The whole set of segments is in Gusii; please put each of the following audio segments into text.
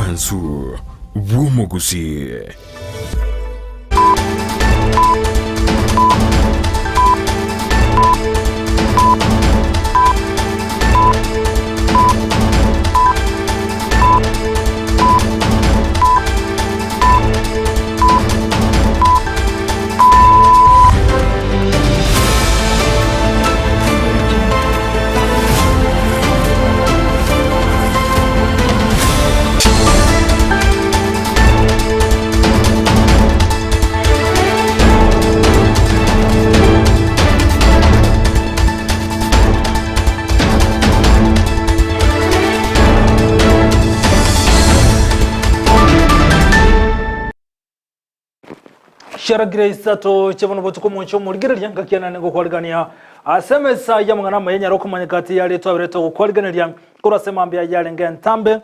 Obwansu bw'omogusii. Chiaragire isato chiabono botuko omonche omorigereria ngaki anane gokwarigania ase emesa y'amang'ana amaya nyare okomanyeka ati yare twaberete ogokwariganeria korwa ase mambia yarenge entambe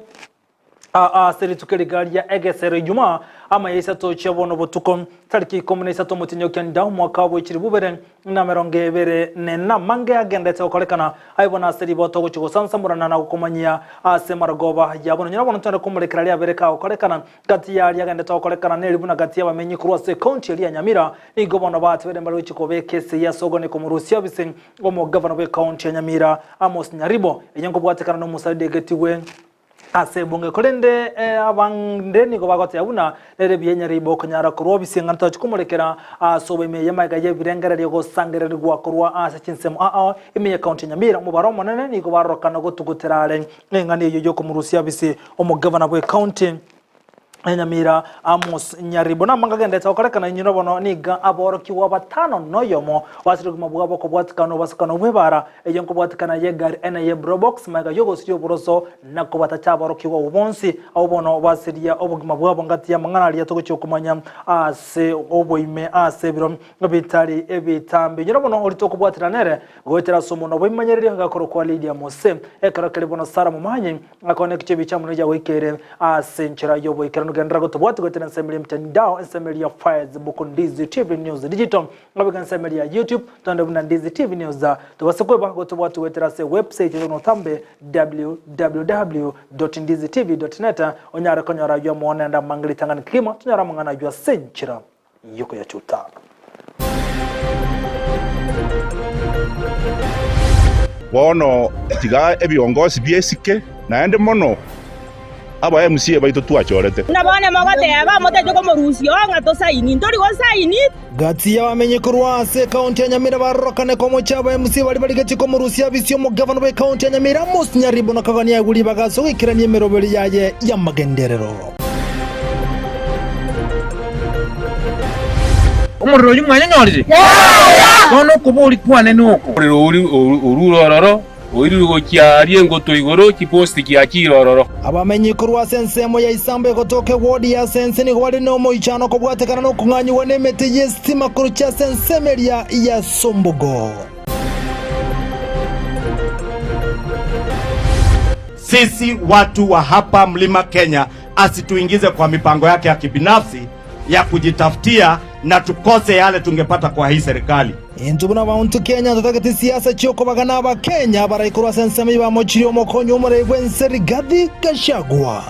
ase rituko eriga ria egesero Ijumaa amaya isato chiabono botuko tariki ikomi na isato omotienyi o kenda omwaka bwe chilifu bibere na emerongo ebere na ena amange agenderete gokorekana aye bono ase riboto ogochia gosansamorana na gokomanyia ase marogoba ya bono nyora bono twende komorekera riabere kagokorekana Gati y'aria agendete gokorekana neri buna gati y'abamenyi korwa ase ekaunti eria ya Nyamira, nigo bono batebire mbare gochia kobeka esegi ase ogoni komorusia obisi omogavana bw'ekaunti ya Nyamira Amos Nyaribo, eyio nkobwatekana n'omosaridi egetigwe ase ebunge. Korende abande nigo bagoteba buna nere buya Nyaribo okonyara korwa obisi ng'a tochi komorekera ase oboime eye magega y'ebirengererio gosangererigwa korwa ase chinsemo ao ime y'ekaunti ya Nyamira. Omobaro omonene nigo barorokana gotugutera are Neng'ana eyio y'okomorusia abise omogavana bw'ecounty ya Nyamira Amos Nyaribo. Namanga agenderete gokorekana inwe bono niga aborokigwa batano noyomo basire obogima bwabo kobwatikana obasukano bw'ebara eyio nkobwatikana y'egari ene ye Probox magega y'ogosiria oboroso na kobatacha aborokigwa abwo bonsi abwo bono basiria obogima bwabo ngati y'amang'ana aria togochia komanya ase oboime ase ebiro bitari ebitambe. Inwe bono oria tokobwatera nere Goetera ase omonwa bw'ebimanyererio agakorokwa Lidia Mose, ekero keria bono Sara momanyi, akona ekichio ebicha amo neria goikeire ase enchera y'oboikeranu. Genderera gotobwatia goetera ensemo eria emitandao, ensemo eria ya Facebook, Ndizi TV News Digital, naboigo ensemo eria ya YouTube, tonde buna Ndizi TV News. Tobase kweba gotobwatia goetera ase ewebsite yaito notambe www.ndizitv.net onyare konyora aywo amo naende amange ritang'ani kegima tonyore amang'ana aywo ase enchera y'okoyachuta. Bono tiga ebiongosi biesike, naende mono aba MCA baito twachorete. Buna bono mogoteeba, Motache komorusia oo ng'a tosaini, ntori gosaini. Gati y'abamenyi korwa ase ekaunti ya Nyamira barorokane komochia aba MCA baria barigetie komorusia abisi omogavana bw'ekaunti ya Nyamira Amos Nyaribo na kogania aegwe ribaga ase ogoikerania emeroberi yaye y'amagenderero. Omorero oyio mwanyenyorire? Bono okoboria kwane noko. Omorero orure ororo, oirire gochia aria engoto igoro, chiposti chiachiire ororo. Abamenyi korwa ase ensemo ya Isamba egotoka ewodi ya Sense nigo bare nomoichano kobwatekana nokong'anyigwa nemete y'esitima korochia ase ensemo eria ya Sombogo. Sisi watu wa hapa Mlima Kenya asituingize kwa mipango yake ya kibinafsi ya kujitafutia na tukose yale tungepata kwa hii serikali. Intwe buna abauntu Kenya ntotagete siasa chiokobagana abakenya abarai korwa ase ensemo ibamochirie omokonyi omorai bwense Rigathi Gachagua.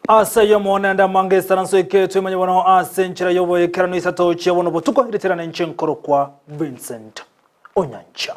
Ase ayio omonene amange esaranso eke twemanye bono ase enchera y'oboikeranu isato chia bono botuko ritirane inche nkorokwa Vincent Onyancha.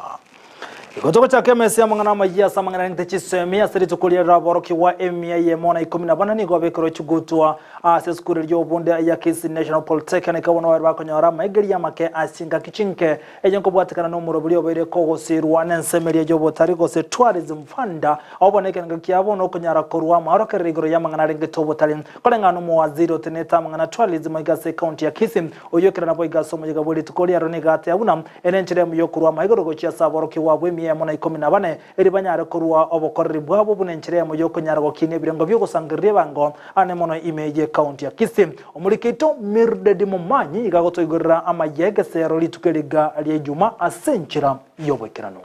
Igo togochaka emesa y'amang'ana amayia ase amang'ana arengete chisemi ase rituko riria raborokigwa emia eyemo na ikomi na bane nigo abekerwe chigutwa ase esukuru eria y'obonde ya Kisii National Polytechnic bono baria bakonyora amaegerio amake ase chingaki chinke Eye nkobwatekana nomoroberi obeire kogosirwa nensemo eria y'obotari gose Tourism Fund, obo nekerengo kiabo nokonyara korwa amaorokerero igoro y'amang'ana arengete obotari. Koreng'ana nomowaziri otenenete amang'ana Tourism aiga ase ecounty ya Kisii, oyio ekero naboigo ase omoyega bwe rituko riaro nigo atea buna ere enchera emo yokorwa amaigoro gochia ase aborokigwa abwo emia emo na ikomi na bane erio banyare korwa obokoreri bwabo buna enchera emo yokonyara gokinia ebirengo biogosangereria ebango ane mono ime y'ecounty ya Kisii. Omoriki oito Mildred Momanyi iga agotoigorera amaya egesero rituko eriga ria Ijumaa ase enchera y'oboikeranu.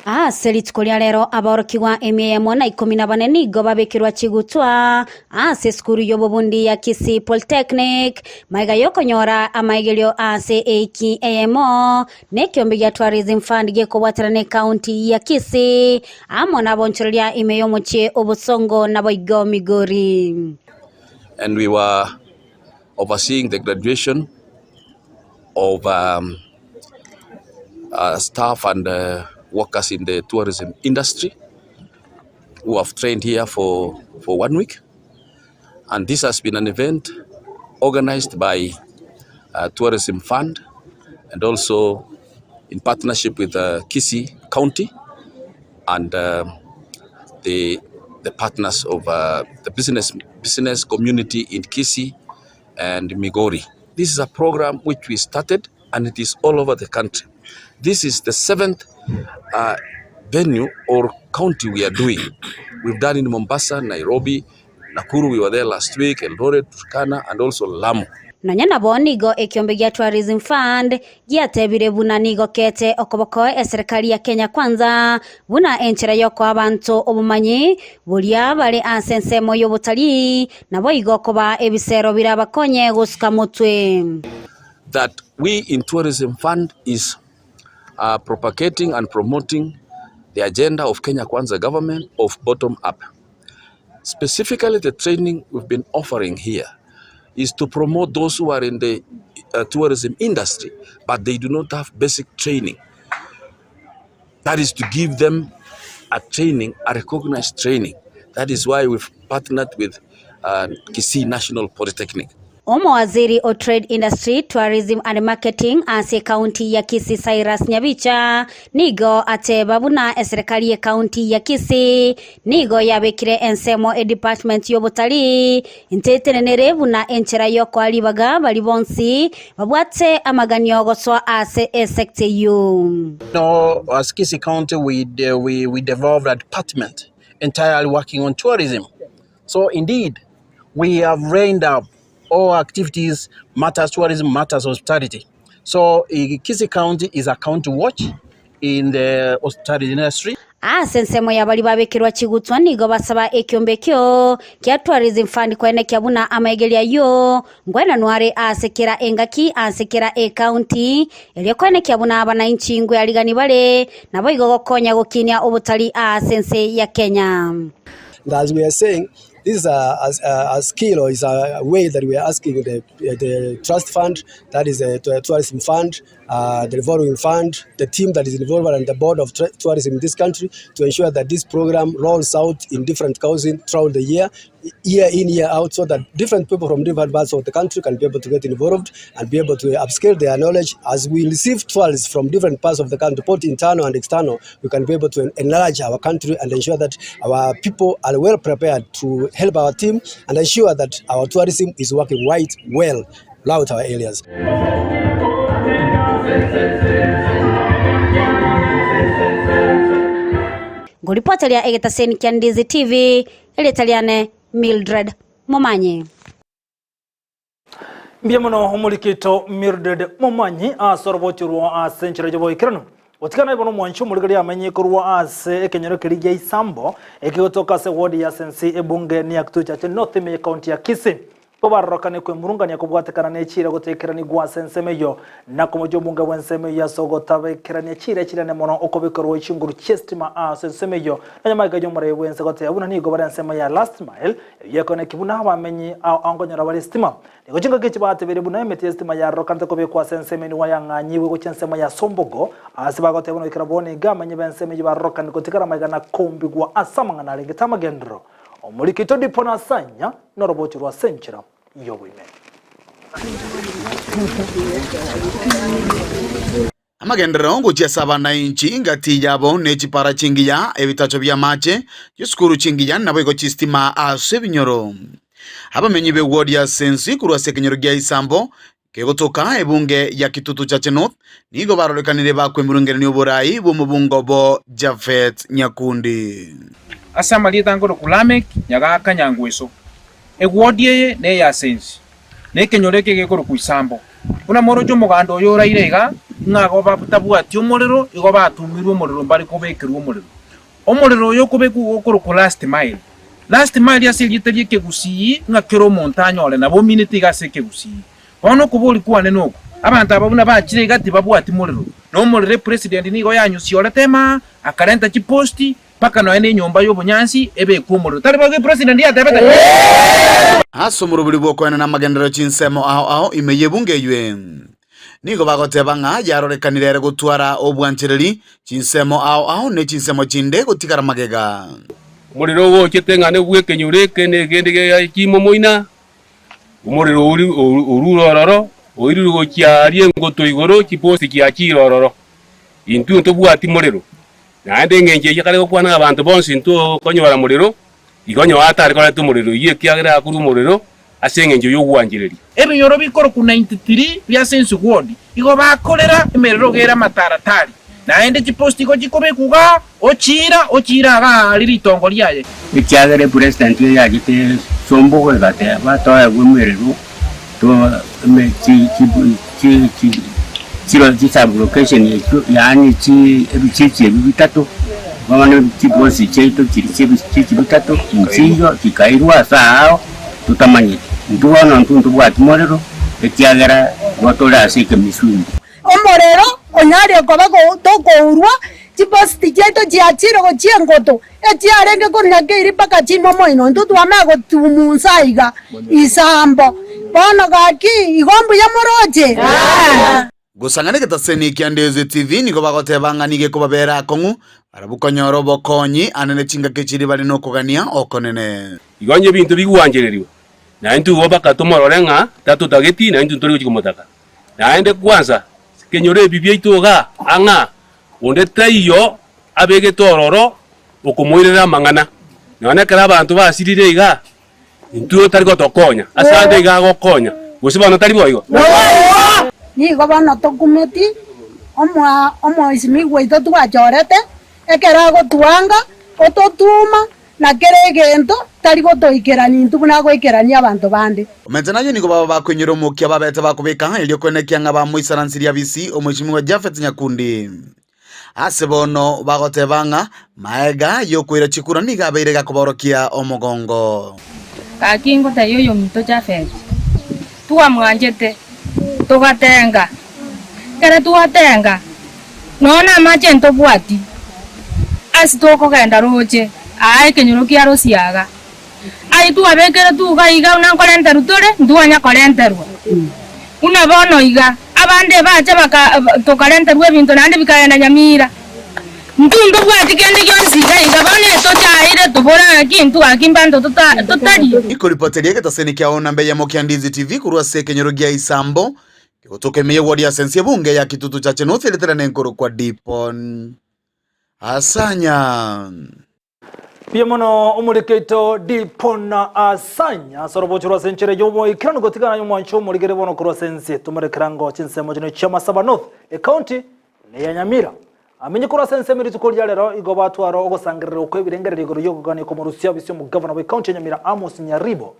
Ase rituko ria rero aborokigwa emia eyemo na ikomi na bane nigo babekirwa chigutwa ase esukuru y'obobundi ya Kisii Polytechnic, magega y'okonyora amaegerio ase eiki eyemo nekiombe gia Tourism Fund gekobwaterana ekaunti ya Kisii amo nabonchoreria ime y'omochie o Bosongo naboigo Migori. And we were overseeing the graduation of um, staff and workers in the tourism industry who have trained here for, for one week. And this has been an event organized by uh, Tourism Fund and also in partnership with uh, Kisii County and uh, the, the partners of uh, the business, business community in Kisii and Migori. This is a program which we started and it is all over the country. This is the seventh uh, venue or county we are doing. We've done in Mombasa, Nairobi, Nakuru, we were there last week, Eldoret, Turkana, and also Lamu. Nonya nabo nigo ekiombe gia Tourism Fund giatebire buna nigo kete okoboko eserekari ya Kenya Kwanza buna enchera yokoa abanto obomanyi boria bare ase ensemo y'obotarii naboigo kobaa ebisero birabakonye gosuka motwe. That we in Tourism Fund is uh, propagating and promoting the agenda of Kenya Kwanza government of bottom up. Specifically, the training we've been offering here is to promote those who are in the uh, tourism industry, but they do not have basic training. That is to give them a training, a recognized training. That is why we've partnered with uh, Kisii National Polytechnic. Omowaziri o Trade Industry, Tourism and Marketing ase ekaunti ya Kisii Cyrus Nyabicha nigo ateba buna eserekari y'ekaunti ya Kisii nigo yabekire ensemo edepartment y'obotarii ntetenenere buna enchera y'okoa ribaga bari bonsi babwate amaganio gosoa ase esecta eyio. No, as Kisii County, we, we, we developed a department entirely working on tourism. So indeed, we have reined up all activities, matters tourism, matters hospitality. So eh, Kisii County is a county watch in the hospitality industry. Ase ensemo ya baria babekerwa chigutwa nigo basaba ekiombe ekio kia Tourism Fund koenekia buna amaigerio ayio ngwenanwa are ase kera engaki ase kera ecounty erio koenekia buna abanainchi ngwearigani bare naboigo gokonya gokinia obotari ase ense ya Kenya. And as we are saying, this is a, a, a skill or is a way that we are asking the, the trust fund, that is the tourism fund, uh, the revolving fund, the team that is involved and the board of tourism in this country to ensure that this program rolls out in different counties throughout the year, year in, year out, so that different people from different parts of the country can be able to get involved and be able to upscale their knowledge. As we receive tourists from different parts of the country, both internal and external, we can be able to enlarge our country and ensure that our people are well prepared to help our team and ensure that our tourism is working quite well throughout our areas. Ngoripoteria egetaseni kia Ndizi TV, erieta riane Mildred Momanyi. Mbuya mono omorikito Mildred Momanyi ase oroboti orwo ase enchera y'oboikeranu. Gotigana ibo nomwanchi omorigereria amenye korwa ase ekenyoro keria gia Isambo ekegotoka ase ward ya Sensi ebunge ni ya Kitutu Chache North ime y'ekaunti ya Kisii. Kobarorokane kwemurungania kobwatekana ne chiira gotekeranigwa ase ensemo eyio, na komochia omonge bw'ensemo eyio ase ogotabekerania chiira chinene mono okobekerwa chinguru chi'esitima ase ensemo eyio, na nyamaiga y'omoraia bw'ense goteba buna nigo bare ensemo ya last mile, eyio ekoneki buna abamenyi ao ankonyora bare esitima. Nigo chingaki echi batebeire buna emete y'esitima yarokanete kobekwa ase ensemo enigwa yang'anyigwe gochia ensemo ya Sombogo, ase bagoteba buna goikera bono iga abamenyi b'ensemo eyio barorokanire gotigara amaiga na kombigwa ase amang'ana arengete amagenderero. Omorikito Dipo na Sanya noroboti rwa ase enchera y'oboime. Amagenderero ngochia ase abanainchi ngati yabo ne chipara chingiya, ebitacho bi'amache, chisukuru chingiya, naboigo chistima ase ebinyoro. Abamenyi b'ewodi ya Sensi korwa ase ekenyoro gia Isambo kegotoka ebunge ya Kitutu Chache North nigo barorekanire bakwemurungerania oborai bw'omobungo obo Japhet Nyakundi. Ase amarieta nkorokwa Lameck Nyagaka Nyangweso. Ewodi eye neya Sensi, na ekenyoro eke gekorokwa Isambo. Buna moroche omoganda oyo oraire iga, Ng'a igo batabwati omorero, igo batumirwe omorero mbare kobekerwa omorero. Omorero oyo okobekwa igo okorokwa last mile. Last mile ase erieta ri'ekegusii ng'a kera omonto anyore nabo ominete iga ase ekegusii. Bono okoboria kwane noko, abanto aba buna bachire iga tibabwati morero, na omorero epresident nigo yanyusiorete emaa, akarenta chiposti, mpaka nonya nenyomba y'obonyansi ebekwe omorero. Tari boigo epresident yatebete? Ase omoroberi bw'okoenana amagenderero chinsemo ao ao ime y'ebunge eywe. Nigo bagoteba ng'a yarorekanire ere gotwara obwanchereri chinsemo ao ao ne chinsemo chinde gotigara magega. Omorero ogochete ng'a nobw'ekenyoro eke na ekende gia chimomoina, omorero oria orure ororo, oirire gochia aria engoto igoro, chiposi chiachire ororo. Intwe ntobwati morero, naende eng'encho eyio ekare gokwana ng'a abanto bonsi ntokonyora morero, igo onye atare koreta omorero oyio ekiagera akorwa omorero ase engencho y'ogwanchereria. Ebinyoro bikorokwa 93 bia Sense Ward igo bakorera emerero iga ere amataratari, naende chiposti igo chikobekwa igaa, ochiira ochiira igaa aria ritongo riaye. Ekiagera epresident eye yachete Sombogo egateba toegwe emerero to eme chi chi chi chiro chisublocation echio yaani chi ebichichi ebi bitato bono chiposi chiaito chiria chia ebichichi bitato nchiyo chikairwa ase aao totamanyeti. Intwe bono intwe ntobwati morero ekiagera igo tore ase ekemisumu. Omorero onyare koba tokourwa, chipositi chiaito chiachire gochia engoto, echiarenge korwa Nyakeiri mpaka chimomoino, intwe twamanya gotumunsa aiga isambo. Bono gaki, igo mbuya moroche? Gosang'ana egetaseni kia Ndeze TV nigo bagoteba ng'a nigo ekobabera akong'u barabwo konyora obokonyi ande ne chingaki chiria bare nokogania okonene. Igo onye ebinto bigwanchererigwe, na intwe igo mpaka tomorore ng'a tatotageti, na intwe ntori gochia komotaka. Naende kwansa kenyore ebi biaito igaa ang'a, onde taiyo abegete ororo okomoirera amang'ana. Nonya ekero abanto basirire igaa, Intwe tari gotokonya, ase ande iga agokonya, gose bono tari boigo? Nigo bono tokumeti omoisimigwa oito twachorete, ekero agotwanga, ototuma, na kera egento tari gotoikerania intwe buna agoikerania abanto bande. Omenta nayio nigo baba bakoinyora omokia babete bakobeka, erio koenekia ng'a bamoisaransirie abisi omoisimigwa Japhet Nyakundi. Ase bono bagoteba ng'a maega y'okoira chikura nigo abeire gakoborokia omogongo. Gaki ngotebia oyominto Jafeti, twamwanchete, togatenga. Ekero twatenga, nonya namache ntobwati ase tokogenda roche aa ekenyoro kia Rosiaga. Ayio twabekeretwe iga iga buna nkorenterwa tore, ntwanya korenterwa. Buna bono iga, abande bacha baka tokarenterwa ebinto naende bikagenda nyamira. Intwe ntobwati kende gionsi iga iga, bono etochaire tobore ng'aki intwe gaki mbanto tota totari. Ikoripoteria egetaseni kia Onambe eyemo kia Ndizi TV korwa ase ekenyoro gia Isambo, kegotoka ime y'eward ya Sensi ebunge ya Kitutu Chache North ereterane nkorokwa Dipon Asanya. Mbuya mono omorikeito Dipona Asanya ase orobocho rwa ase enchera y'oboikeranu gotigana y'omwancho omorigere bono korwa ase ense tomorekera ngo chinsemo chino chia Masaba North ecounty neya Nyamira. Amenye korwa ase ensemo rituko ria rero igo batwara ogosangerera okwe ebirengererio igoro y'okogania komorusia obisi omogavana bwe county ya Nyamira Amos Nyaribo.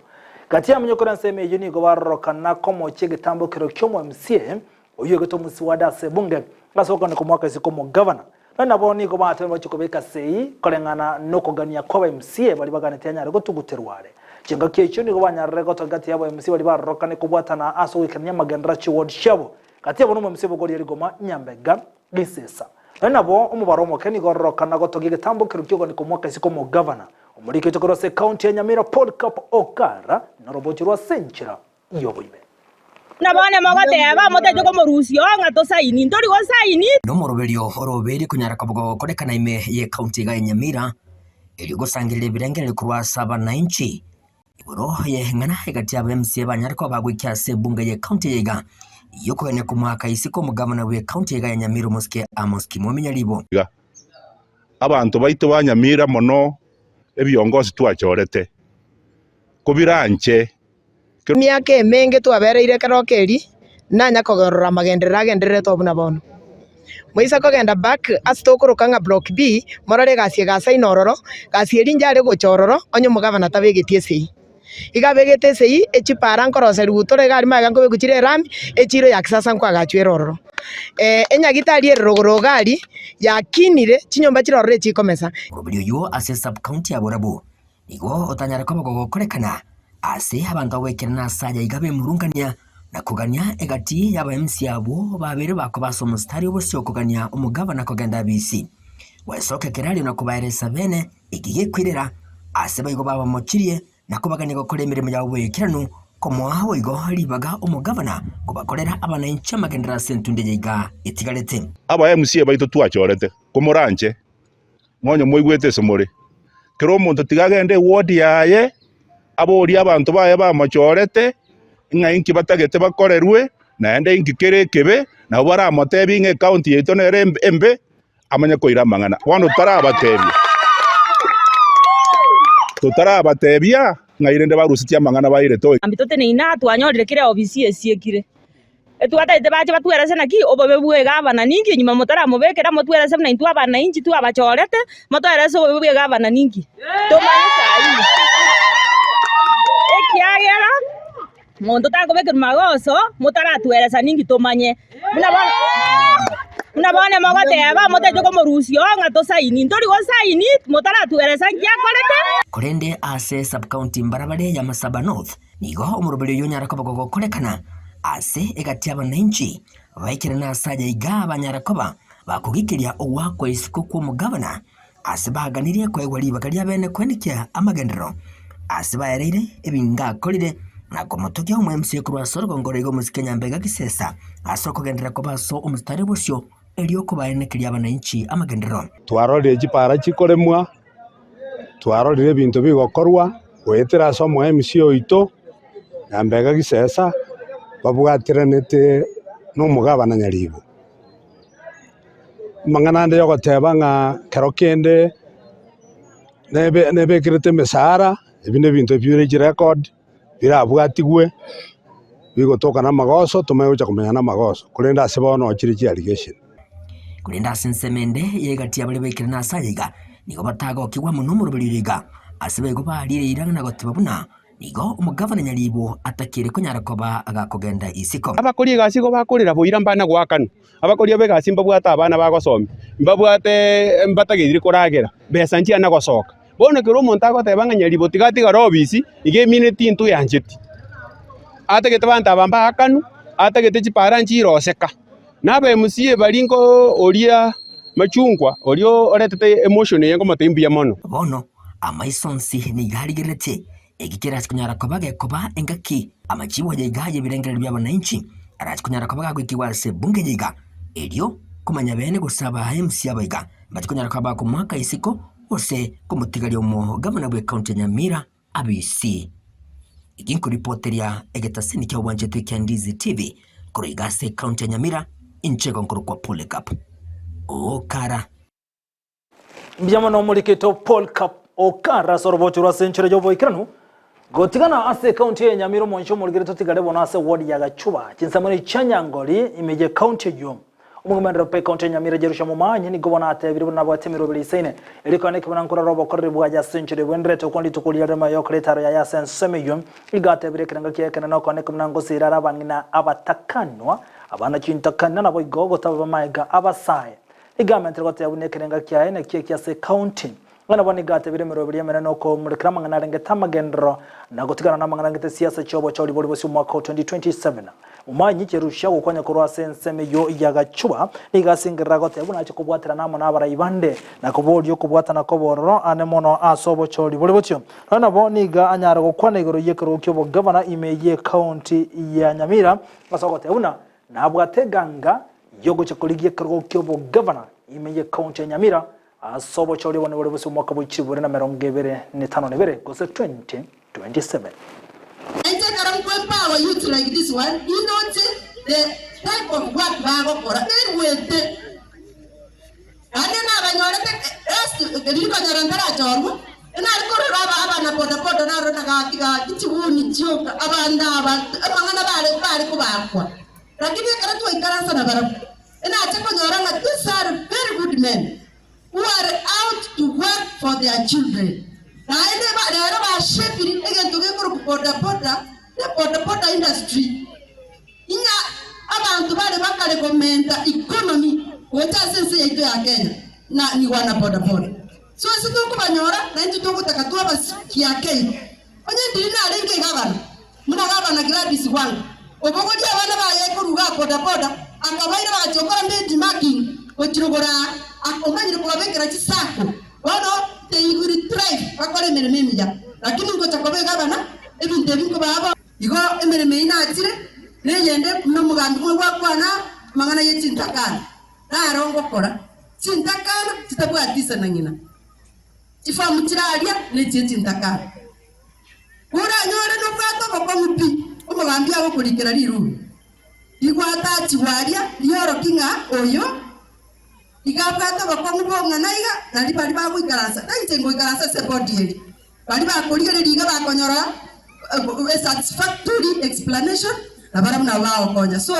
Gati y'amenye korwa ensemo eyio nigo barorokana komochia egetambokero ki'omo MCA oyio egete omoswada ase ebunge ase okogania komoaka isiko omogavana. Naende nabo nigo batebirie bachie kobeka sei koreng'ana nokogania kw'aba MCA baria baganetie anyare gotuguterwa are. Chingaki echio nigo banyarire gotoka gati y'aba MCA baria barorokane kobwatana ase ogoikerania amagenderero chiward chiabo. Gati yabo nomo MCA bogoria rigoma Nyambega Gisesa. Naende nabo omobaro omoke nigo ororokana gotogia egetambo kerokio ki'ogania komoaka isiko omogavana. Omorikete korwa ase ecounty ya Nyamira Polycarp Okara norobocho rwa ase enchera y'oboibe. Na bono mogoteba, Motache komorusia oo ng'a tosaini. Ntori gosaini. Nomoroberio orobeire konyara koba gogokorekana ime y'ecounty iga ya Nyamira, erio gosangereria ebirengererio korwa ase abanainchi igoro y'eng'ana egati y'aba MCA banyare koba bagoikia ase ebunge y'ecounty eye iga y'okogania komoaka isiko omogavana bw'ecounty iga ya Nyamira omosike Amos Kimwemi Nyaribo. Iga abanto baito ba Nyamira mono ebiongosi twachorete kobiranche. Emiaka emenge twabereire ekerogo eri, nanya kogerora amagenderero agendererete oo buna bono. Moise kogenda back ase tokoroka ng'a block B, morore egasi egasaina ororo, gasi eria inche are gocha ororo, onye omogavana tabegetie esegi. Iga abegete esegi, echipara nkoroserigwa tore iga aria magega nkobekwa chire erami, echiro ya kisasa nkoagachwa ere ororo. Enyagitari ere rogoro iga aria, yakinire, chinyomba chire ororo echikomesa. Orobiri oyio ase sub-county ya Borabu nigo otanyare koba gogokorekana ase abanto agoikerana ase aya iga bemurungania na kogania egati y'aba-MC abwo babere bakoba ase omositari obosio kogania omogavana kogenda abisi. Gwesoka ekerario na kobaeresa bene eki gekwirera ase baigo babamochirie na kobagania gokora emeremo yabo boikeranu, komoa boigo ribaga omogavana kobakorera abananchi amagenderero ase entunde eye iga etigarete. Aba MC baito twachorete, komoranche, monye moigwete ase more. Kera omonto tiga agende eward yaye, aborie abanto baye bamochorete, ng'a inki batagete bakorerwe, naende inki kere ekebe, nabo baramotebie ng'a ecounty yaito nere embe, amanye koira amang'ana. Bono totarabatebia, totarabatebia ng'ai rende barusetie amang'ana bairete oyo. Mambia toteneine aa twanyorire kera ofisi esiekire. Etwataete bache batwerese naki obobe bw'egavana ninki nyuma motaramobekera motwerese buna intwe abananchi twabachorete, motoerese obobe bw'egavana ninki? Tomanye saii. Ekiagera monto takobekerwa magoso motaratweresa ninki tomanye. Buna bono buna bono mogoteba motaete komorusia oo ng'a tosaini, ntori gosaini motaratweresa nki akorete. Korende ase sub-county mbarabare ya Masaba North Nigo omoroberi oyio onyare koba gogokorekana ase egati y'abananchi baikerane ase aya iga banyare koba bakogikeria ogoakwa isiko kw'omogavana ase baganirie koegwa ribaga ria bene koenekia amagenderero ase baereire ebinga akorire na komotogia omoemsi korwa ase orogongo roiga omosike Nyambega Gisesa ase okogenderera koba ase omositari bosio erio kobaenekeria abananchi amagenderero. Twarorire chipara chikoremwa, twarorire ebinto bigokorwa goetera ase omoemisi oito, Nyambega Gisesa, babwatiranete na omogabana Nyaribo. Amang'ana ande yogoteba ng'a kero kende nebe nebekerete emesara, ebi na ebinto bire chirecord, birabwatigwe, bigotoka na amagoso, tomanye gocha komenya na amagoso, korende ase bono ochire chiallegation. Korende ase ensemo ende y'egati y'abaria baikire nase aya iga, nigo batagokigwa amo nomoroberi oria iga, ase baigo bariire eira na goteba buna nigo omogavana Nyaribo atakeire konyara koba agakogenda isiko. Abakori egasi igo bakorera boira mbana goakanwa, abakori ab'egasi mbabwate abana bagosomia, mbabwate mbatageire koragera, besa nchiana gosoka. Bono ekero omonto agoteba ng'a Nyaribo tiga atigare obisi, iga emineti intwe yancheti. Atagete abanto aba mbaakanwe, atagete chipara nchiroseka. Na aba MCA baria nko oria Machungwa oria oretete emotion eye nkomotebia mbuya mono. Bono amaiso onsi nigo arigereretie eki kerache konyara koba gekoba engaki amachibo aya iga y'ebirengererio bi'abananchi arache konyara koba gagoikigwa ase ebunge eye iga, erio komanya bene gose aba MC aba iga mbache konyara koba bakomoaka isiko gose komotigaria omogavana bw'ecounty ya Nyamira Abisi. Eki nkoripoteria egetasini kia obwanchete kia Ndizi TV korwa iga ase ecounty ya Nyamira, inche igo nkorokwa Polycarp Okara. Mbuya mono omoriketo Polycarp Okara ase orobocho rwa ase enchera y'oboikeranu gotigana ase ekaunti eye ya Nyamira omonche omorikire totigare bono ase ward ya Gachuba chinsamoni chia Nyangori ime ye ekaunti eyio. Omogomenero bw'Ecounty ya Nyamira Jerusha Momanyi nigo bono atebire buna nabwate emeroberi eisaine erio kane ekebuna nkorora obokoreri bwaye ase enchera ebwenerete okwo rituko riria ririmo ayokora etaro yaye ase ensemo eyio. Nigo atebire ekerengo kiaye ekenene okone ekebuna ngosiira are abang'ina abatakanwa, abana chintakana naboigo gotaba b'amaega abasae. Nigo amentire goteba buna ekerengo kiaye nakio ekia ase ecounty. Ng'a nabo nigo atebire emeroberi emenene okomorekera amang'ana arengete amagenderero na gotigana namang'ana arengete siasa chi'obochori bori bosio omwaka o 2027. Momanyi Jerusha gokwanya korwa ase ensemo eyio ya Gachuba nigo asengerera agoteba buna ache kobwaterana amo nabarai bande na koboria okobwatana kw'obororo ane mono ase obochori bori bosio. Nonya nabo nigo anyare gokwana igoro y'ekerogo ki'obogavana ime y'ecounty ya Nyamira ase ogoteba buna nabwate eganga y'ogocha korigia ekerogo ki'obogavana ime y'ecounty ya Nyamira Ase obochori obone bore bosio omwaka bwe chiburi na merongo ebere na etano na ebere, gose 2027. Nainche ekero nkoempower youth like this one, indoche the type of work bagokora, nerwete. Naende nabanyorete last riria konyora ntarachorwa, nare korora aba abana boda boda naro na gaki gaki chiguni chioka, abanto aba amang'ana bare bare kobakwa. Lakini ekero twaikaransa nabarabwo, Nache konyora ng'a these are very good men who are out to work for their children. Naende rero bashepiri egento gekorokwa boda boda, ne boda boda industry, ing'a abanto bare bakare komenta economy gocha ase ense yaito ya Kenya na ni wana boda boda. So ase tokobanyora naintwe togotaka twabasikia ake igo. Onye ndiri narenge egavana, buna gavana Gladys Wanga, obogoria abana baye korwa igaa boda boda, akabaira bagachia gokora benchmarking gochirogora aa, omanyire kobabekera chisacco, bono they will thrive bakore emeremo emiya. Lakini ngocha koba egavana, ebinto ebi nkobaa bono. Igo emeremo eyio nachire, neyende buna omogambi bw'ogwakwana amang'ana ye chintakana, naro ngokora. Chintakana chitabwati ise na ng'ina. Chifomu chire aria nechie chintakana. Koranyore nobwate obokong'u pi, omogambi agokorikera rirubi, rigwatachigwa aria riorokie ng'a oyo iga abwate obokong'u bong'ana iga, nari baria bagoikaransa, na inche ngoikaransa ase ebodi eria, baria bakorigereria iga bakonyora a satisfactory explanation, na barabwo nabo bagokonya. So,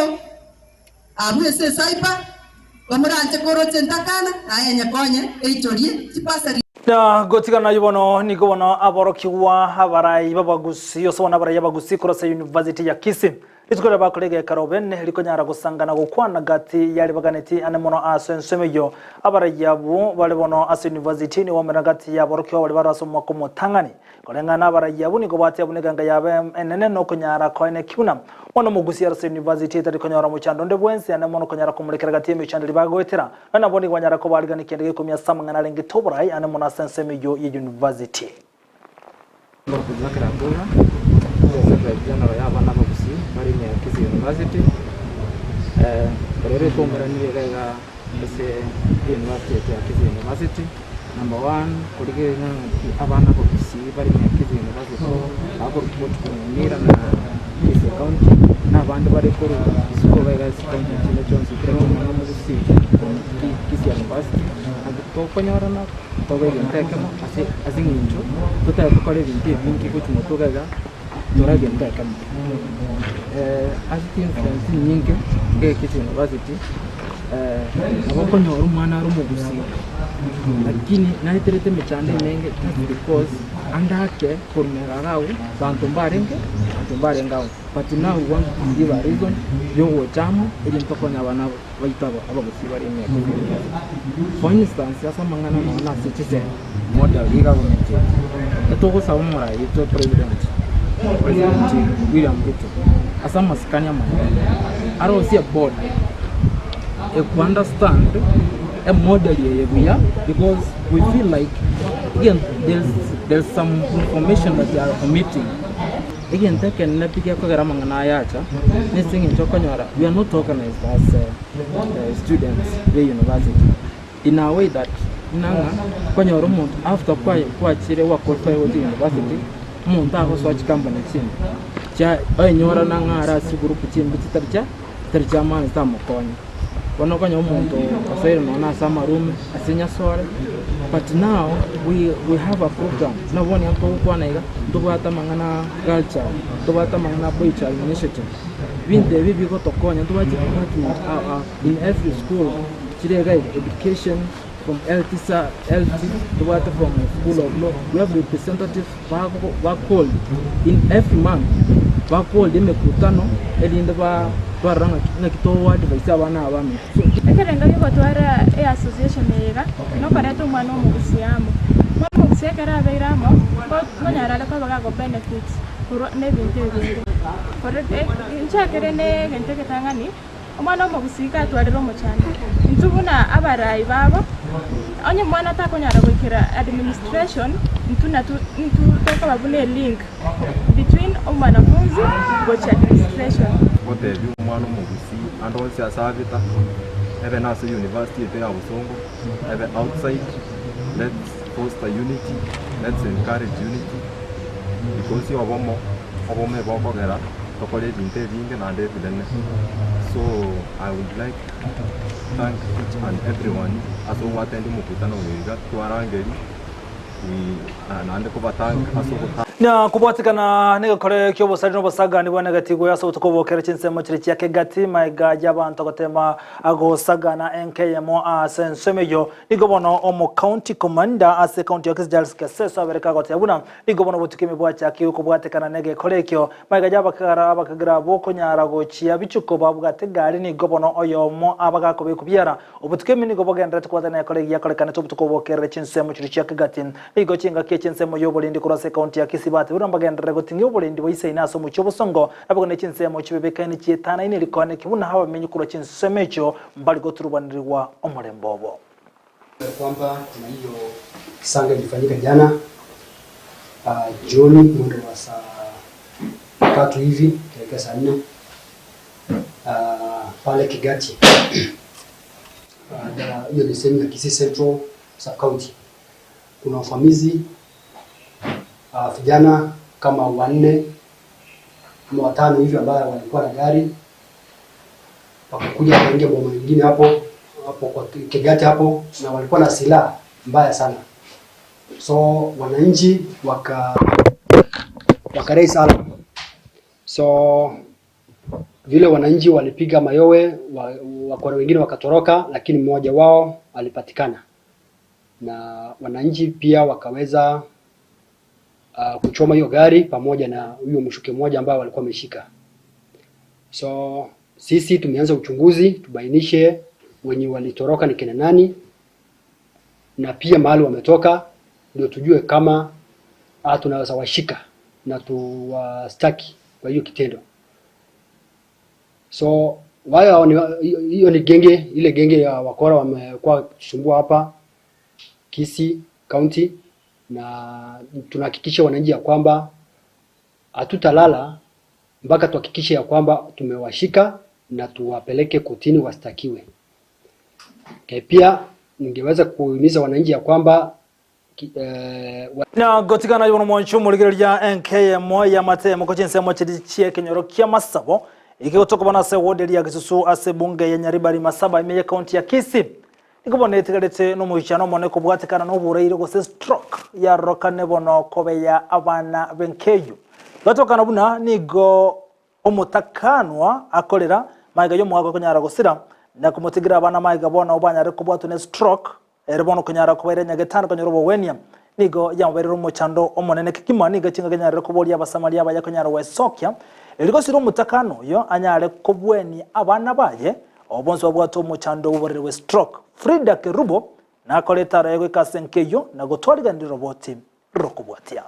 Abwo ase esaipa, bamoranche koroche entakana, naye enyekonye eichorie chipasari. Na gotigana naye bono nigo bono aborokigwa abarai b'abagusii ase bono abarai abagusii korwa ase University ya Kisii rituko riria bakora egekaro bene rikonyara gosangana gokwana gati ya ribaganeti ane mono ase ensemo eyio abarai abwo bare bono ase university nigo bamenyete gati ya aborokigwa baria bare ase omwaka omotang'ani Koreng'ana abarai abwo nigo batia buna egenka yabo enene nokonyara koenekia buna mono omogusia ase university etari konyora omochando onde bwensi ande mono konyara komorekera gati y'emechando eria bagoetera. Nonya nabo nigo banyara kobarigania kende gekumia ase amang'ana arenge toborai ande mono ase ensemo eyio ye university. Ngokuzakera Abdullah, Secretary General ya abana abagusii bare ime ya Kisii University. Ekero twaumeranire iga iga ase university yaito ya Kisii University, number one korigereria ng'a abana abagusii bare ime ya Kisii University bakorokigwa gochia Nyamira na Kisii County, na abande bare korwa isiko iga iga ase chikaunti chinde chionsi kera omwana omogusii Kisii University, nabo tokonyorana tobe egento ekemo ase ase eng'encho totagete gokora ebinto ebinge gochia motwe iga iga tore egento ekemo. Ase chinfluence chinyinge iga Kisii University. Nabo okonyora omwana are omogusii lakini naeterete emechando emenge just because ande ake korwa magega iga agwo banto mbarenge banto mbarenge agwo but now we want to give a reason ya ogocha amo erinde tokonye abana baito aba abagusii bare ime ya Kisii University. For instance ase amang'ana nonya na ase chisemi model ya egovernment eye, etogosaba omorai oito president president William Ruto ase amasikani amanene arosie eboard eku understand emodel eye buya because we feel like again there's, there's some information that they are omitting. Egento ekenene pi gekogera amang'ana aya acha nese eng'encho okonyora we are not organized as students be university in a way that buna ng'a okonyora omonto after kwachire gwa qualify gochia university omonto agosoa chikampani chinde chia oenyorana ng'a are ase chigroup chimbe chitari chia chitari chia maana chitamokonye. Bono okonyora omonto osoire nonya na ase amarume ase nyasore but now we we have a program buna bono iga togokwana iga ntobwate amang'ana girl child, ntobwate amang'ana boy child initiative, binto ebi bigotokonya ntobwate chidepartment in every school chire iga iga education from health sa health ntobwate from school of law we have representatives bago ba called in every month ba called emekutano erinde ba twarora ng'aki ng'aki togo advise abana aba bamino. So. Ekerengo gi'ogotwara eassociation eye iga, nokoreta omwana omogusia amo. Omwana omogusia ekero abeire amo, nkonyara are koba gago benefit korwa nebinto ebinge. Kore nchakere ne egento egetang'ani. Omwana omogusii gatwarire omochando, intwe buna abarai babo, onye omwana takonyara goikera administration, intwe natwo intwe tokoba buna elink between omwanafunzi gochia administration. Gotebia omwana omogusii ande onsi ase abeta, ebe nase university yaito ya Bosongo, ebe outside, let's foster unity, let's encourage unity because obomo, obomo ebokogera tokore ebinto ebinge naende ebinene. So I would like to thank each and everyone ase ogwatendi omokutano oyo iga twarangeria we naende kobathank ase ogota. Na kobwatekana negekore ki'obosari na obosagani bwa negatigwe ase obotuko bokere chinsemo chire chia Kegati, maega y'abanto gotema gosagana enka eyemo ase ensemo eyio. Nigo bono omo county commander ase county ya Kisii Charles Keseso abereka agoteba buna nigo bono obotuko ime bwachakigwe kobwatekana negekore ekio. Maega y'abakagara abakagira bokonyara gochia bichuko babwate egari nigo bono oyomo abagakobekwa biara. Obotuko ime nigo bogendererete kobwatana negekore egiakorekanete obotuko bokerere chinsemo chiria chia Kegati. Nigo chingaki echi'ensemo y'oborendi korwa ase ekaunti ya Kisii batebiirwe mbagenderere goting'ia oborendi bwa isaine ase omochie obosongo, naboigo ne chinsemo chibebekaine chietanaine rikoaneki buna abamenyi korwa chinsemo echio mbari goturubanirigwa omorembe obo. Kwamba kuna hiyo kisanga ilifanyika jana jioni mwendo wa saa tatu hivi kuelekea saa nne pale Kigati hiyo ni sehemu ya Kisii Central sub county. Kuna uvamizi vijana kama wanne ama watano hivi ambao walikuwa na gari wakakuja wakaingia boma nyingine hapo hapo kwa Kigati hapo, na walikuwa na silaha mbaya sana, so wananchi waka waka raise alarm. So vile wananchi walipiga mayowe, wakora wengine wakatoroka, lakini mmoja wao alipatikana na wananchi pia wakaweza kuchoma hiyo gari pamoja na huyo mshuke mmoja ambao walikuwa wameshika. So sisi tumeanza uchunguzi tubainishe wenye walitoroka ni kina nani na pia mahali wametoka, ndio tujue kama tunaweza washika na tuwastaki kwa hiyo kitendo. So wao hiyo ni genge, ile genge ya wakora wamekuwa kusumbua hapa Kisii County, na tunahakikisha wananchi ya kwamba hatutalala mpaka tuhakikishe ya kwamba tumewashika na tuwapeleke kotini wastakiwe. Okay, pia ningeweza kuhimiza wananchi ya kwamba Na gotigana yono mwancho omorigereria enkeyemo y'amatemo ko chinsemo chiri chi'ekenyoro kia masabo ikigotokobana ase ward eria Gesusu ase ebunge ya Nyaribari Masaba ime y'ekaunti ya Kisii. Nigo bono etigarete nomoichano omone kobwatekana noboraire gose stroke yarorokane bono kobeya abana b'enkeyo. Igatokana buna nigo Omotakanwa akorera magega y'omogaka okonyara gosira, na komotigera abana magega bono banyare kobwatwa ne stroke, ere bono okonyara kobaira nyagetari konyora obogwenia. Nigo yamobereire omochando omonene kegima, nigo chingaki anyarire koboria Abasamaria abaye konyara gwesokia, erio gosira omotakanwa oyo anyare kobwenia abana baye, abwo bonsi babwate omochando bw'oborere bwe stroke. Frida Kerubo nakore etaro yaye goika ase enka eyio na gotwariganera eroboti rokobwatia.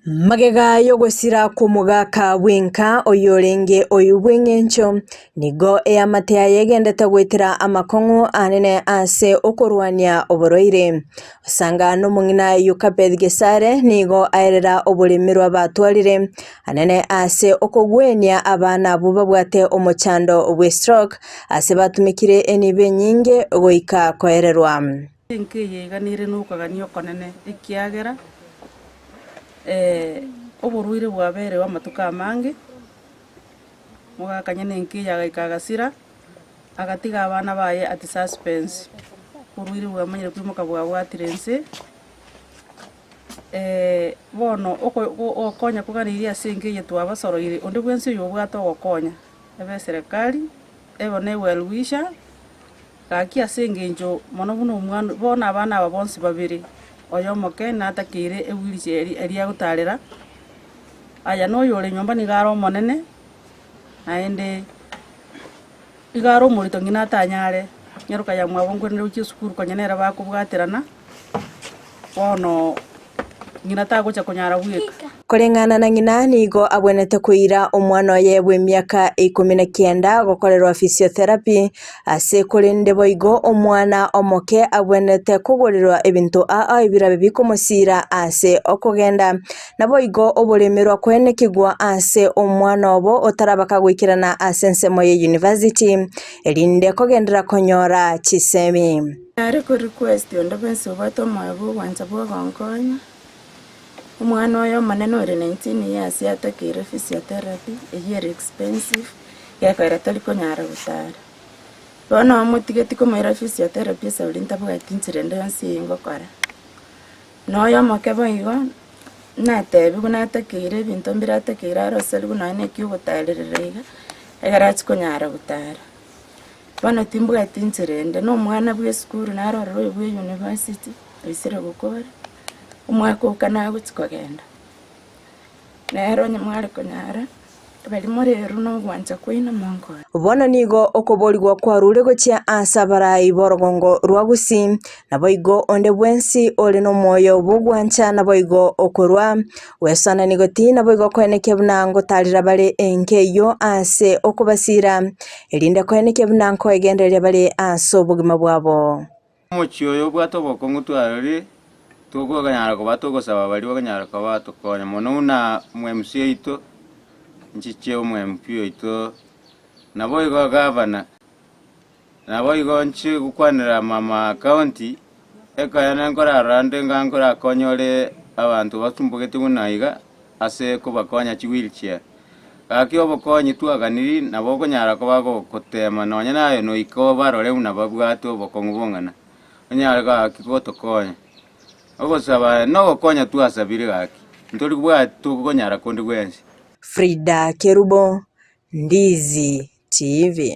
Magega y'ogosira kw'omogaka bw'enka oyorenge oyo bw'engencho, nigo eamate yaye egendete goetera amakong'u anene ase okorwania oborwaire. Osanga nomong'ina Yokabeth Gesare nigo aerera oboremerwa batwarire anene ase okogwenia abana abwo babwate omochando bwe stroke ase batumekire enibo enyinge goika koererwa. Enka eye iga nere nokogania okonene, ekiagera oborwaire bwabereo amatuko amange, mogakanya na enka eye agaika agasira, agatiga abana baye at suspense, oborwaire bwamanyire koimoka bwabwatire inse, bono oko ogokonya koganeirie ase enka eye twabasoroire, onde bwensi oyobwate ogokonya, ebe eserekari, ebe ne well wisher. Gaki ase engencho mono buna omwana, bono abana aba bonsi babere, oyo omoke natakeire ewheelchair eria agotarera, aya na oyore nyomba nigo are omonene, naende iga are omorito ng'ina atanyare, nyaroka ya mwabo nkwenere gochia esukuru konya nere bakobwaterana, bono ng'ina tagocha konyara bweka. Koreng'ana na ng'ina nigo abwenerete koira omwana oye bw'emiaka ikomi na kianda gokorerwa physiotherapy ase korende boigo omwana omoke abwenerete kogorerwa ebinto ao ebirabe bikomosiira ase okogenda. Naboigo oboremerwa koenekigwa ase omwana obo otarabaka goikerana ase ensemo ye university erinde kogenderera konyora chisemi. Nare ko request onde bwensi obwate omoyo bw'ogwancha bw'ogonkonya, omwana oyo omonene ore 19 years atakeire physiotherapy, eyio ere expensive, gekogera tori konyara gotara. Bono omotigeti komoira physiotherapy esauri ntabwati nchera ende yonsi eye ngokora. Na oyo omoke boigo. Natebiwe natakeire ebinto mbire atakeire aroserigwe nonya na eki ogotarerera iga, ekero achia konyara gotara. Bono timbwati nchera ende, na omwana bwa esukuru naro ororo oyo bwa eyunivasiti, oisire gokora, omwaka oka nagochia kogenda. Nere onye mware konyara, baria more eru na ogwancha kwaino monkore. Bono nigo okoborigwa kwarure gochia ase abarai b'orogongo rwa Gusii, naboigo onde bwensi ore nomoyo bw'ogwancha naboigo okorwa. Gwesoanania goti naboigo koenekia buna ngotarera bare enka eyio ase okobasiira, erinde koenekia buna nkoegendereria bare ase obogima bwabo. Omochie oyo obwate obokong'u twarorire, tokonyara koba togosaba baria bakonyara koba batokonya mono buna omo-MC oito, nchiche omo-MP oito, naboigo gavana, naboigo nchie gokwanera mama county, ekeene nkorarora nde ng'a nkorakonyore abanto basumbogete buna iga, ase kobakonya chiwheelchair. Gaki obokonyi twaganiri nabo okonyara koba gogotema nonya naye noika obarore buna babwate obokong'u bong'ana, onyare gaki gotokonya. Ogosaba nogokonya twasabire gaki, ntori bwati tokonyara konde gwensi. Frida Kerubo, Ndizi TV.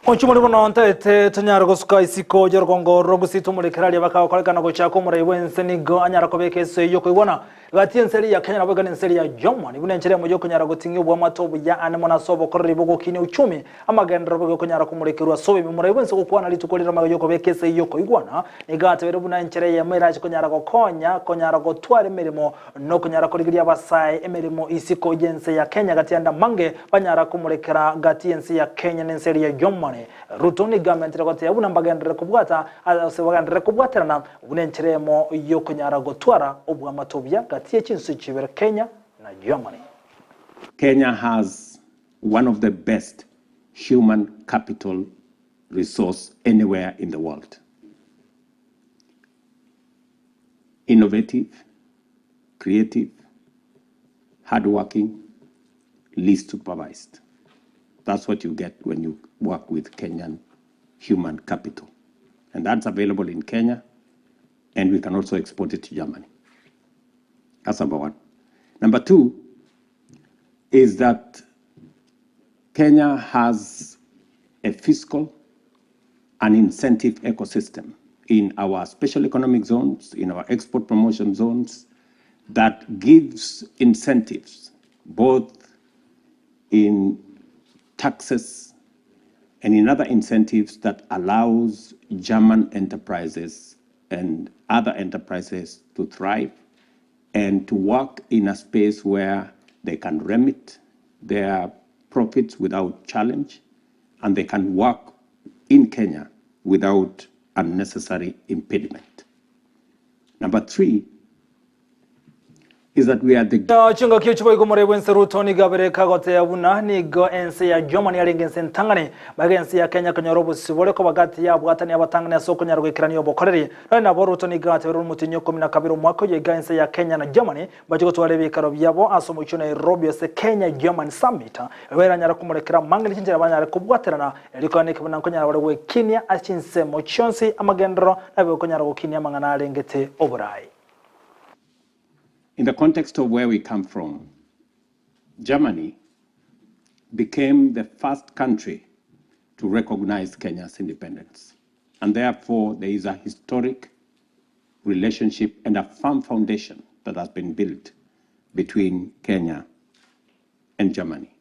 Omochie bono ntaete tonyare gosuka isiko y'orogongo rw'ogusii tomorekere aria bakagokorekana gochaka omorai bw'ense nigo anyara kobeka esegi y'okoigwana gati y'ense eria ya Kenya naboigo n'ense eria ya Germany buna enchera emo y'okonyara goting'ia oboamate obuya ane mono ase obokoreri bw'ogokinia uchumi amagenderero boigo konyara komorekerwa ase obobe omorai bw'ense gokwana rituko rire magega y'okobeka esegi y'okoigwana nigo atebire buna enchera eyemo erache konyara gokonya konyara gotwara emeremo Nokonyara korigeria abasae emeremo isiko y'ense ya Kenya gati ande amange banyara komorekera gati y'ense ya Kenya n'ense eria ya Germany. Ruto nigo amentire goteba buna mbagenderere kobwata ase bagenderere kobwaterana buna enchera eyemo yokonyara gotwara obwamate obuya gati ye chinse chibere Kenya na Germany. Kenya has one of the best human capital resource anywhere in the world. Innovative, creative, hardworking, least supervised. That's what you get when you work with Kenyan human capital. And that's available in Kenya, and we can also export it to Germany. That's number one. Number two is that Kenya has a fiscal and incentive ecosystem in our special economic zones, in our export promotion zones, that gives incentives both in taxes and in other incentives that allows German enterprises and other enterprises to thrive and to work in a space where they can remit their profits without challenge and they can work in Kenya without unnecessary impediment. Number 3 is that we are the Chingaki echi boigo more bwense Ruto nigo abere kagoteba buna nigo ense ya Germany yarenge ense entang'ani magega ense ya Kenya konyora obosibore koba gati yabwatani abatang'ani ase okonyara goikerania obokoreri. Nonye nabo Ruto nigo ateberwe omotienyi o ikomi na kabere omwaka oyo iga ense ya Kenya na Germany Mbache gotwara ebiikaro biabo ase omochie o Nairobi ase Kenya German Summit, erio eranyare komorekera amang'ana ne chinchera banyare kobwaterana, erio kogenda ekebuna nkonyara bare gwekinia ase chinsemo chionsi amagenderero nabe gokonyara gokinia amang'ana arengete oborai. In the context of where we come from, Germany became the first country to recognize Kenya's independence, and therefore there is a historic relationship and a firm foundation that has been built between Kenya and Germany.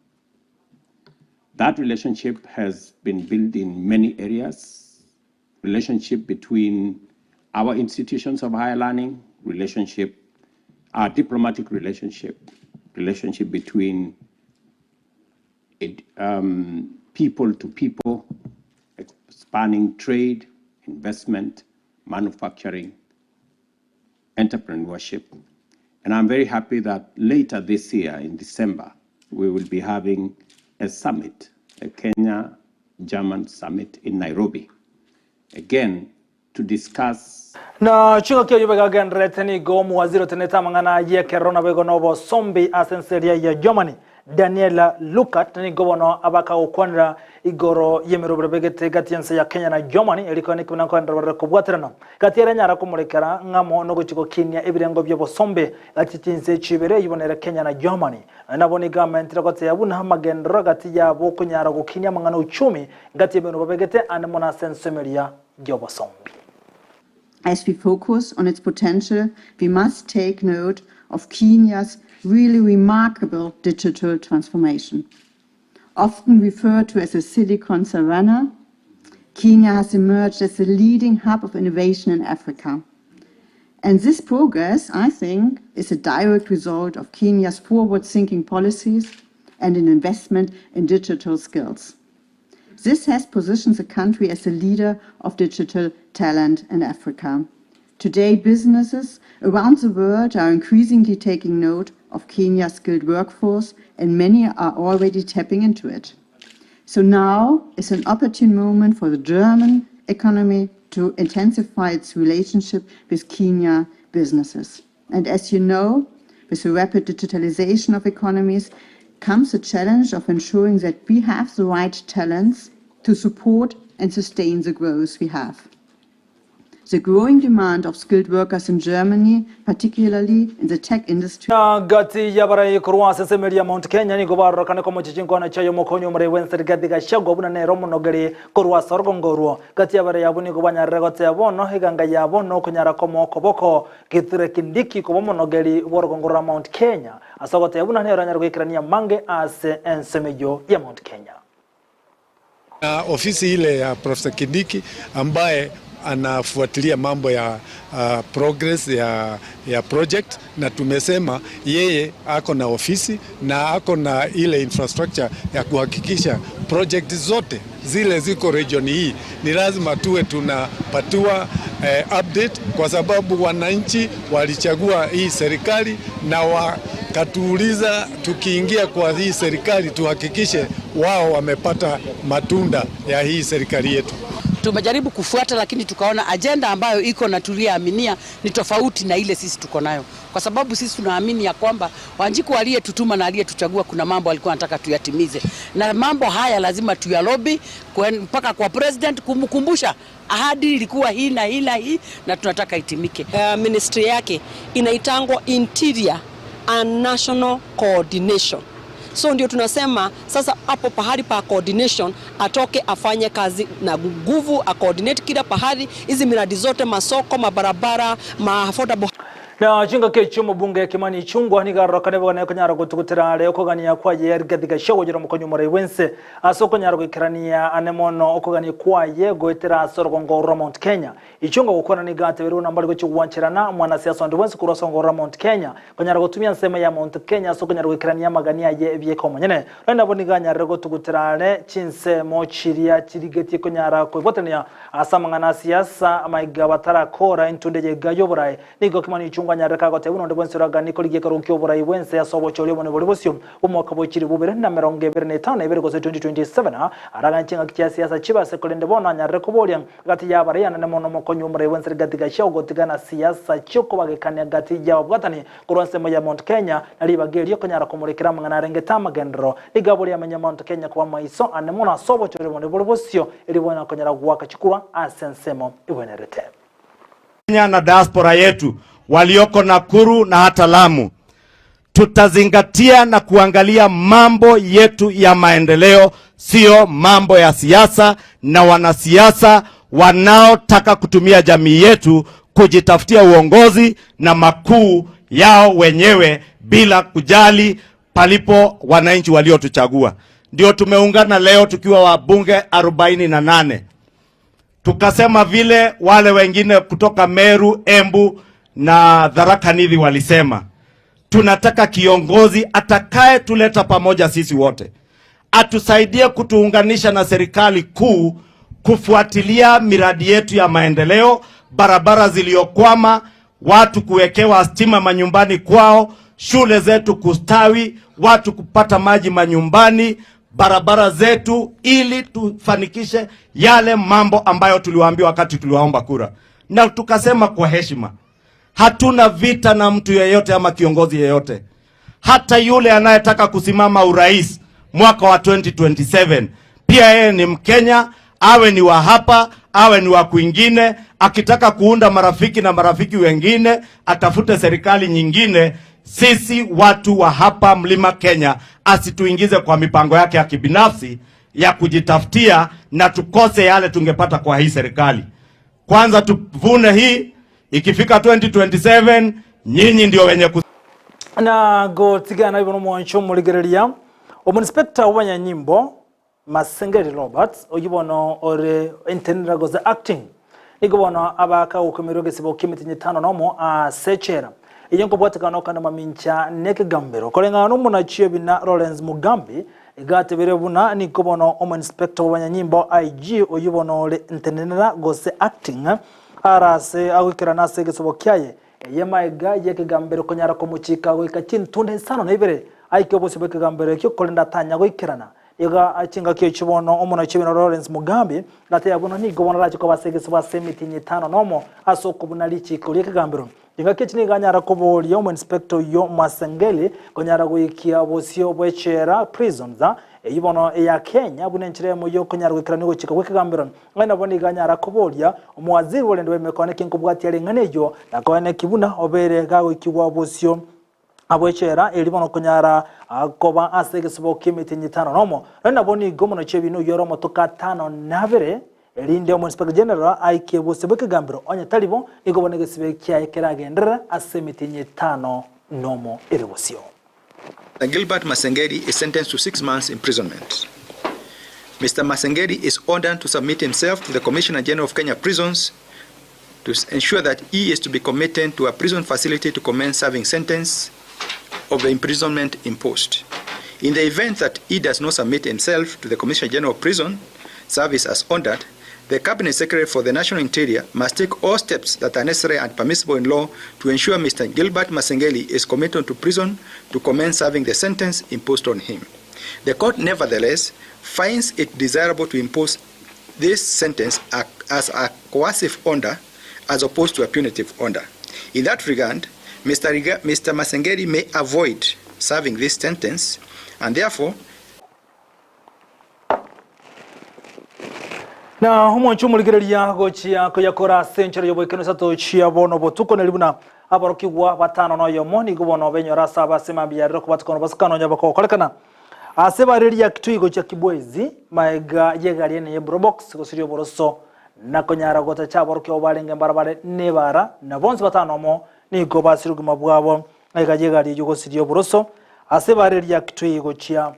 That relationship has been built in many areas relationship between our institutions of higher learning, relationship, our diplomatic relationship, relationship between it, um, people to people, spanning trade, investment, manufacturing, entrepreneurship. And I'm very happy that later this year, in December, we will be having a summit, a Kenya German summit in Nairobi. Again, to discuss Na chingaki ayio begagendererete nigo omowaziri otenete amang'ana y'ekerero naboigo na obosombi ase ense eria ya Germany. Daniela Luckert nigo bono abakagokwanera igoro y'emerobero begete gati y'ense ya Kenya na Germany eriko niki buna nkoenderera barore kobwaterana gati ere nyara komorekera ng'amo nogochi gokinia ebirengo bi'obosombe gati chinse chibere eyibonere Kenya na Germany nabo nigo amentire goteba buna amagenderero gati yabo okonyara gokinia amang'ana uchumi gati y'emerobero babegete ande mono ase ensemeria y'obosombi. As we focus on its potential, we must take note of Kenya's really remarkable digital transformation. Often referred to as a Silicon Savannah, Kenya has emerged as a leading hub of innovation in Africa. And this progress, I think, is a direct result of Kenya's forward-thinking policies and an investment in digital skills. This has positioned the country as a leader of digital talent in Africa. Today, businesses around the world are increasingly taking note of Kenya's skilled workforce, and many are already tapping into it. So now is an opportune moment for the German economy to intensify its relationship with Kenya businesses. And as you know, with the rapid digitalization of economies comes the challenge of ensuring that we have the right talents to support and sustain the growth we have. The growing demand of skilled workers in Germany, particularly in the tech industry. Gati y'abarai korwa ase esemeri ya Mount Kenya nigo barorokane komochia chinkwana chiaye omokonyi omorai bw'ense Rigathi Gachagua buna nere omonogeri korwa ase orogongo orwo. Gati y'abarai abwo nigo banyarire goteba bono eganga yabo nokonyara komoa okoboko Kithure Kindiki koba omonogeri bw'orogongo rwa Mount Kenya ase ogoteba buna nere onyare goikerania amange ase ensemo eyio ya Mount Kenya. Na ofisi ile ya Professor Kindiki ambaye anafuatilia mambo ya uh, progress ya, ya project na tumesema yeye ako na ofisi na ako na ile infrastructure ya kuhakikisha project zote zile ziko region hii ni lazima tuwe tunapatiwa eh, update kwa sababu wananchi walichagua hii serikali na wakatuuliza tukiingia kwa hii serikali tuhakikishe wao wamepata matunda ya hii serikali yetu. Tumejaribu kufuata lakini tukaona ajenda ambayo iko na tuliyoaminia ni tofauti na ile sisi tuko nayo, kwa sababu sisi tunaamini ya kwamba Wanjiku aliyetutuma na aliyetuchagua kuna mambo alikuwa anataka tuyatimize, na mambo haya lazima tuyalobi mpaka kwa president kumkumbusha ahadi ilikuwa hii na hii na hii na tunataka itimike. Ministry yake inaitangwa Interior and National Coordination. So ndio tunasema sasa hapo pahali pa coordination atoke afanye kazi na nguvu, a coordinate kila pahali hizi miradi zote, masoko, mabarabara, ma affordable Na chingaki echio omobunge Kimani Ichung'wa nigo arorokane bono ekonyara gotugutera are okogania kwaye Rigathi Gachagua gochera omokonyi omorai bwense ase okonyara goikerania ane mono okogania kwaye goetera ase orogongo rwa Mount Kenya. Ichung'wa gokwana nigo ateberwe buna mbare gochia gwancherana mwanasiasa onde bwensi korwa ase orogongo rwa Mount Kenya konyara gotumia ensemo ya Mount Kenya ase okonyara goikerania amagani aye ebieka omonyene. Nonya nabo nigo anyarire gotugutera are chinsemo chiria chirigetie konyara koibwatania ase amang'ana a siasa amaiga batarakora entunde y'eiga y'oborae. Nigo Kimani Ichung'wa anyarire kagotebia buna onde bwensi oraganie korigia ekerogo ki'oborai bw'ense ase obochori obonene bore bosio bw'omwaka bwe chilifu bibere na emerongo ebere na etano na ebere gose 2027 araganie ching'aki chia siasa chibe ase korende bono anyarire koboria gati y'abarai anene mono omokonyi bw'omorai bw'ense Rigathi Gachagua gotigana siasa chi'okobagekania gati y'ababwatani korwa ensemo ya Mount Kenya na ribaga erio konyara komorekera amang'ana arengete amagenderero nigo aboria amenye Mount Kenya koba maiso ane mono ase obochori obonene bore bosio erio bono konyara goaka chikura ase ensemo egwenerete. Kenya na diaspora yetu walioko Nakuru na hata Lamu, tutazingatia na kuangalia mambo yetu ya maendeleo, sio mambo ya siasa na wanasiasa wanaotaka kutumia jamii yetu kujitafutia uongozi na makuu yao wenyewe bila kujali palipo wananchi waliotuchagua. Ndio tumeungana leo tukiwa wabunge 48 tukasema vile wale wengine kutoka Meru, Embu na Tharaka Nithi walisema, tunataka kiongozi atakaye tuleta pamoja sisi wote, atusaidie kutuunganisha na serikali kuu, kufuatilia miradi yetu ya maendeleo, barabara ziliyokwama, watu kuwekewa stima manyumbani kwao, shule zetu kustawi, watu kupata maji manyumbani, barabara zetu, ili tufanikishe yale mambo ambayo tuliwaambia wakati tuliwaomba kura. Na tukasema kwa heshima, hatuna vita na mtu yeyote ama kiongozi yeyote. Hata yule anayetaka kusimama urais mwaka wa 2027 pia yeye ni Mkenya, awe ni wa hapa awe ni wa kwingine, akitaka kuunda marafiki na marafiki wengine, atafute serikali nyingine. Sisi watu wa hapa Mlima Kenya asituingize kwa mipango yake ya kibinafsi ya kujitafutia na tukose yale tungepata kwa hii serikali. Kwanza tuvune hii, ikifika 2027 nyinyi ndio wenye ku Na gotigana ibo nomwancho omorigereria omoinspector bw'abanyanyimbo Masengeli Robert oyio bono ore entenera gose acting nigo bono abaka gokomerwa egesibo ki'emetienyi etano nomo ase echela eyio nkobwatekana nokanda mamincha nekegambero koreng'ana nomonachi ebina Lawrence Mugambi iga atebire buna nigo bono omoinspector bw'abanyanyimbo IG oyio bono ore entenenera gose acting arase agoikerana ase egesobo kiaye Eye maega y'ekegambero konyara komochika goika chintunda isano na ibere aike obosio bw'ekegambero ekio, korende atanya goikerana. Iga chingaki echio bono omonachi bw'ebiina Lawrence Mugambi gateba buna nigo bono arache koba ase egesubo ase emetienyi etano nomo ase okobuna richiiko ri'ekegambero. Chingaki echi nigo anyara koboria omoinspector oyio Masengeli konyara goikia obosio bw'echela prisons eyio bono eya Kenya buna enchera eyemo y'okonyara goikerania ogochika gw'ekegambero. Ng'a nabo nigo anyara koboria omowaziri bw'orende bw'emekone naki nkobwatia ring'ana eyio, na koeneki buna obeire gagoikigwa bosio abw'echela, erio bono konyara koba ase egesubo ki'emetienyi etano nomo. Nonya nabo nigo omonochi ebiina oyio ore omotuko atano na abere, erinde omoinspector general aikie bosio bw'ekegambero, onye tari bo, nigo bono egesibe kiaye keragenderere ase emetienyi etano nomo ere bosio. Gilbert Masengeli is sentenced to 6 months imprisonment. Mr. Masengeli is ordered to submit himself to the Commissioner General of Kenya Prisons to ensure that he is to be committed to a prison facility to commence serving sentence of the imprisonment imposed. In the event that he does not submit himself to the Commissioner General of Prison Service as ordered, the Cabinet Secretary for the National Interior must take all steps that are necessary and permissible in law to ensure Mr. Gilbert Masengeli is committed to prison to commence serving the sentence imposed on him. The court nevertheless finds it desirable to impose this sentence as a coercive order as opposed to a punitive order. In that regard, Mr. Masengeli may avoid serving this sentence and therefore Na omwancho omorigereria gochia koyakora ase enchera y'oboikeranu isato chia bono botuko neri buna aborokigwa batano na oyomo nigo bono benyora ase abase mambia yarire kobwatikana obasukano onye bakogokorekana ase bareria Kitui gochia Kibwezi maega y'egari ene ye Probox gosiria oboroso na konyara gotacha aborokigwa barenge mbarabare nebara na bonsi batano omo nigo basire obogima bwabo maega y'egari eyio gosiria oboroso ase bareria Kitui gochia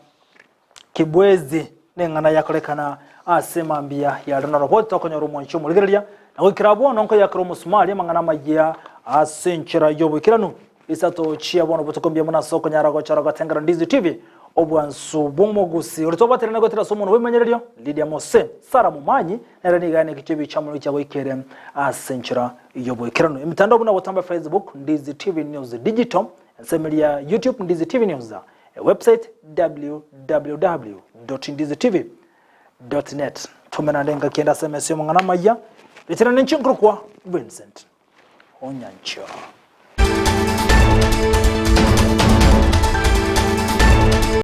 Kibwezi neng'ana yakorekana ase mambia ya rino roboti tokonyora omwanchi omorigereria na goikera bono nkoyakera omosumari amang'ana amayia ase enchera y'oboikeranu isato chia bono botuko mbuya mono ase okonyara gochora gotengera Ndizi TV obwansu bw'omogusi ore tobwaterane goetera ase omonwa bw'emanyererio Lydia Mose Sarah Momanyi nere nigo aeneketie ebichamo bicha goikere ase enchera y'oboikeranu emitandao buna gotamba Facebook Ndizi TV News Digital ensemeri ya YouTube Ndizi TV News Ewebsite www.ndizitv.net Tome naende engaki ende ase emesa y'omong'ana amaya, Ritera ninche nkorokwa Vincent Onyancha.